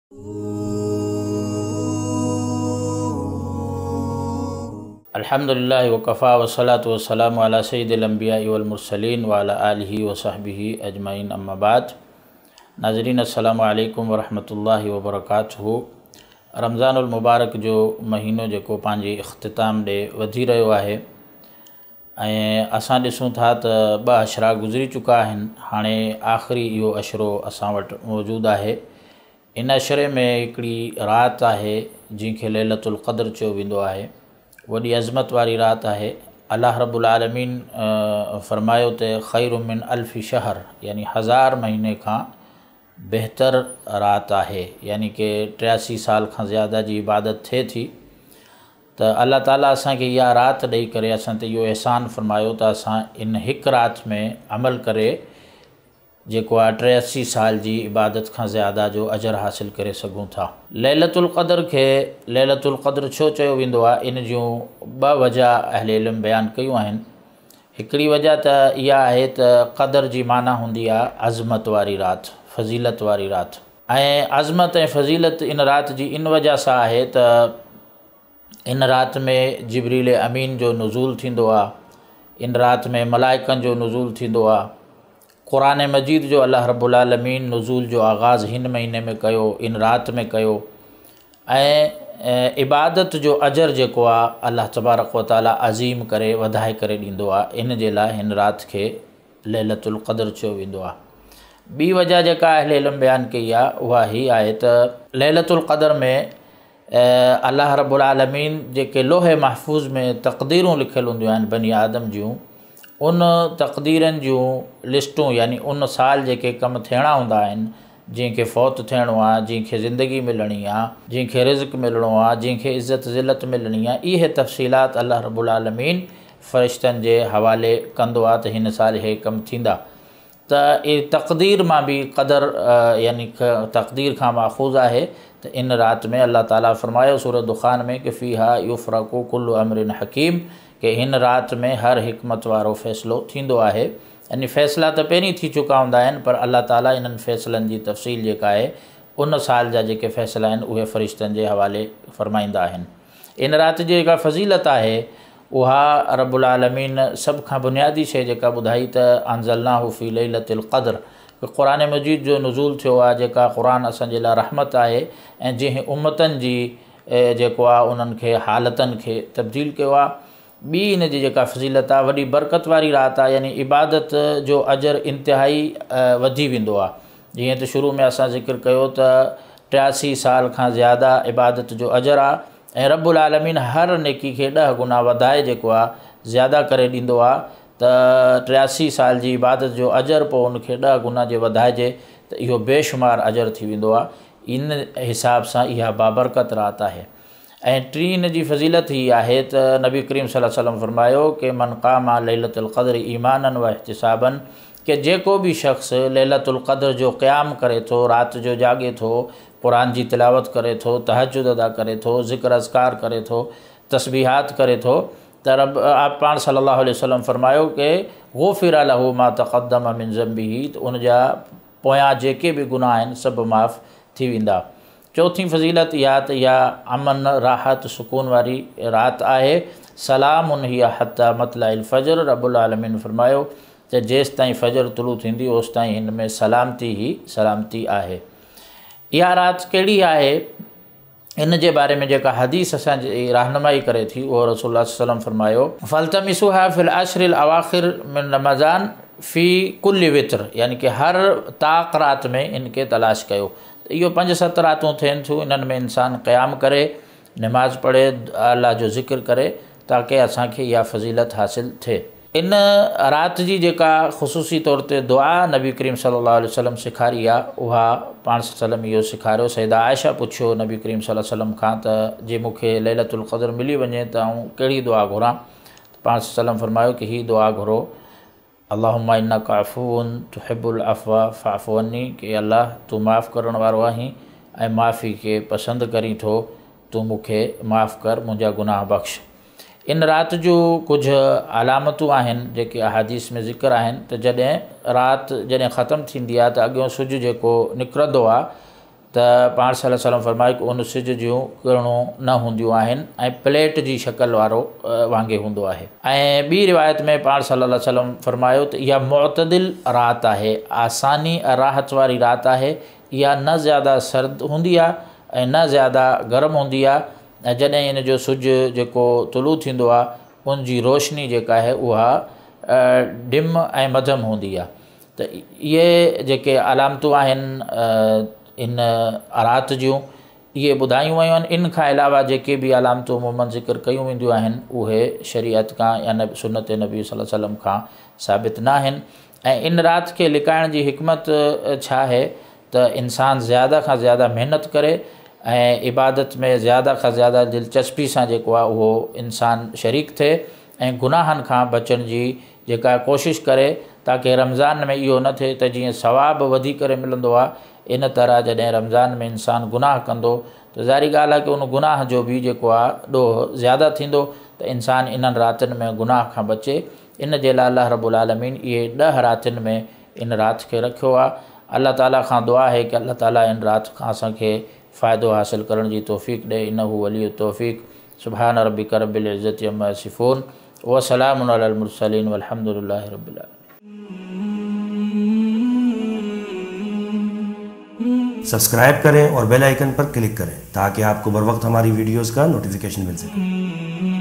الحمد لله وڪفيٰ والصلوة والسلام علي سيد الانبياء والمرسلين وعلي آله وصحبه اجمعين اما بعد ناظرين السلام عليڪم ورحمة الله وبرڪاته رمضان المبارڪ جو مهينو جيڪو پنهنجي اختتام ڏي وڌي رهيو آهي ۽ اسان ڏسون ٿا ته ٻه عشرا گذري چڪا آهن هاڻي آخري اهو عشرو اسان وٽ موجود آهي. ان عشري ۾ هڪڙي رات آهي جنهن کي ليلة القدر چيو ويندو آهي. وڏي عظمت واري رات آهي. الله رب العالمين فرمايو ته خير من الف شهر يعني هزار مهيني کان بهتر رات آهي يعني ڪي 83 سال کان زياده جي عبادت ٿئي ٿي ته الله تعالي اسان کي اها رات ڏئي ڪري اسان تي اهو احسان فرمايو ته اسان ان هڪ رات ۾ عمل ڪري جيڪو آهي 83 سال جي عبادت کان زياده جو اجر حاصل ڪري سگهون ٿا. ليلة القدر کي ليلة القدر ڇو چيو ويندو آهي ان جون ٻه وجه اهل علم بيان ڪيون آهن. هڪڙي وجه ته اها آهي ته قدر جي معنيٰ هوندي آهي عظمت واري رات، فضيلت واري رات ۽ عظمت ۽ فضيلت ان رات جي ان وجه سان آهي ته ان رات ۾ جبريل امين جو نزول ٿيندو آ، ان رات ۾ ملائڪن جو نزول ٿيندو آ. قرآن مجيد جو الله رب العالمين نزول جو آغاز هن مهيني ۾ ڪيو، ان رات ۾ ڪيو ۽ عبادت جو اجر جيڪو آ الله تبارڪ و تعالي عظيم ڪري وڌائي ڪري ڏيندو آ، ان جي لاء هن رات کي ليلة القدر چيو ويندو آ. ٻي وجه جيڪا اهل علم بيان ڪئي آ اها هي آهي ته ليلة القدر ۾ الله رب العالمين جيڪي لوح محفوظ ۾ تقديرون لکيل هونديون آهن بني آدم جون ان تقديرن جون لسٽون يعني ان سال جيڪي ڪم ٿيڻا هوندا آهن جنهن کي فوت ٿيڻو آهي جنهن کي زندگي ملڻي آهي جنهن کي رزق ملڻو آهي جنهن کي عزت ذلت ملڻي آهي اهي تفصيلات الله رب العالمين فرشتن جي حوالي ڪندو آهي ته هن سال اهي ڪم ٿيندا ته اهي تقدير مان به قدر يعني تقدير کان ماخوذ آهي ته ان رات ۾ الله تعالي فرمايو سورة دخان ۾ ڪه فيها يفرق ڪل امر حڪيم ڪه هن رات ۾ هر حڪمت وارو فيصلو ٿيندو آهي يعني فيصلا ته پهرين ٿي چڪا هوندا آهن پر الله تعالي انهن فيصلن جي تفصيل جيڪا آهي ان سال جا جيڪي فيصلا آهن اهي فرشتن جي حوالي فرمائيندا آهن. ان رات جي جيڪا فضيلت آهي اها رب العالمين سڀ کان بنيادي شيء جيڪا ٻڌائي ته انزلناه في ليلة القدر ڪه قرآن مجيد جو نزول ٿيو آهي جيڪا قرآن اسان جي لاء رحمت آهي ۽ جنهن امتن جي جيڪو آهي انهن کي حالتن کي تبديل ڪيو آهي. ٻي ان جي جيڪا فضيلت آهي وڏي برڪت واري رات آهي يعني عبادت جو اجر انتهائي وڌي ويندو آهي. جيئن ته شروع ۾ اسان ذڪر ڪيو ته 83 سال کان زياده عبادت جو اجر آ ۽ رب العالمين هر نيڪي کي 10 گنا وڌائي جيڪو آ زياده ڪري ڏيندو آ ته 83 سال جي عبادت جو اجر پوء ان کي 10 گنا جي وڌائجي ته اهو بيشمار اجر ٿي ويندو آ ان حساب سان اها بابرڪت رات آهي. ۽ ٽين ان جي فضيلت هي آهي ته نبي ڪريم صلي الله عليه وسلم فرمايو ڪه من قام ليلة القدر ايمانا و احتسابا ڪه جيڪو به شخص ليلة القدر جو قيام ڪري ٿو، رات جو جاڳي ٿو، قرآن جي تلاوت ڪري ٿو، تهجد ادا ڪري ٿو، ذڪر اذڪار ڪري ٿو، تسبيحات ڪري ٿو ته رب آپ پاڻ صلي الله عليه وسلم فرمايو ڪه غفر له ما تقدم من ذنبه ته ان جا پويان جيڪي به گناهه آهن سڀ معاف ٿي ويندا. چوٿين فضيلت اها ته اها امن، راحت، سڪون واري رات آهي. سلام هي حتي مطلع الفجر رب العالمين فرمايو ته جيستائين فجر طلوع ٿيندي اوستائين هن ۾ سلامتي ئي سلامتي آهي. اها رات ڪهڙي آهي؟ ان جي باري ۾ جيڪا حديث اسان جي راهنمائي ڪري ٿي اهو رسول الله صلي الله عليه وسلم فرمايو فالتمسوها في العشر الاواخر من رمضان في ڪل وتر يعني ڪه هر طاق رات ۾ ان کي تلاش ڪيو ته اهو پنج ست راتون ٿين ٿيون انهن ۾ انسان قيام ڪري نماز پڙهي الله جو ذڪر ڪري تاڪه اسان کي اها فضيلت حاصل ٿئي. ان رات جي جيڪا خصوصي طور تي دعا نبي ڪريم صلي الله عليه وسلم سيکاري آ اها پاڻ صلي الله عليه وسلم اهو سيکاريو سيده عائشه پڇيو نبي ڪريم صلي الله عليه وسلم کان ته جي مون کي ليلة القدر ملي وڃي ته آئون ڪهڙي دعا گهران ته پاڻ صلي الله عليه وسلم فرمايو ڪه هي دعا گهرو اللهم انک عفو تحب العفو فاعف عني ڪه اي الله تون معاف ڪرڻ وارو آهين ۽ معافي کي پسند ڪرين ٿو تون مون کي معاف ڪر منهنجا گناهه بخش. ان رات جون ڪجهه علامتون آهن جيڪي احاديث ۾ ذڪر آهن ته جڏهن رات جڏهن ختم ٿيندي آهي ته اڳيون سج جيڪو نڪرندو آهي ته پاڻ صلي الله عليه وسلم فرمايو ڪه ان سج جون ڪرڻون نه هونديون آهن ۽ پليٽ جي شڪل وارو وانگي هوندو آهي. ۽ ٻي روايت ۾ پاڻ صلي الله عليه وسلم فرمايو ته اها معتدل رات آهي، آساني ۽ راحت واري رات آهي، اها نه زياده سرد هوندي آهي ۽ نه زياده گرم هوندي آهي ۽ جڏهن ان جو سج جيڪو طلوع ٿيندو آهي ان جي روشني جيڪا آهي اها ڊم ۽ مڌم هوندي آهي. ته اهي جيڪي علامتون آهن ان رات جون اهي ٻڌايون ويون آهن. ان کان علاوه جيڪي به علامتون عموماً ذڪر ڪيون وينديون آهن اهي شريعت کان يا سنت نبي صلي الله عليه وسلم کان ثابت نه آهن. ۽ ان رات کي لڪائڻ جي حڪمت ڇا آهي ته انسان زياده کان زياده محنت ڪري ۽ عبادت ۾ زياده کان زياده دلچسپي سان جيڪو آهي اهو انسان شريڪ ٿئي ۽ گناهن کان بچڻ جي جيڪا ڪوشش ڪري تاڪه رمضان ۾ اهو نه ٿئي ته جيئن ثواب وڌي ڪري ملندو آهي ان طرح جڏهن رمضان ۾ انسان گناهه ڪندو ته ظاهري ڳالهه آهي ڪه ان گناهه جو به جيڪو آهي ڏوهه زياده ٿيندو ته انسان انهن راتن ۾ گناهه کان بچي. ان جي لاء الله رب العالمين اهي 10 راتين ۾ ان رات کي رکيو آهي. الله تعاليٰ کان دعا آهي ڪه الله تعاليٰ ان رات کان اسان کي فائدو حاصل ڪرڻ جي توفيق ڏئي. انه ولي التوفيق. سبحان ربك رب العزة عما يصفون وسلام على المرسلين والحمد لله رب العالمين. सब्सक्राइब करें और बेल आइकन पर क्लिक करें ताकि आपको बर वक्त हमारी वीडियोस का नोटिफिकेशन मिल सके।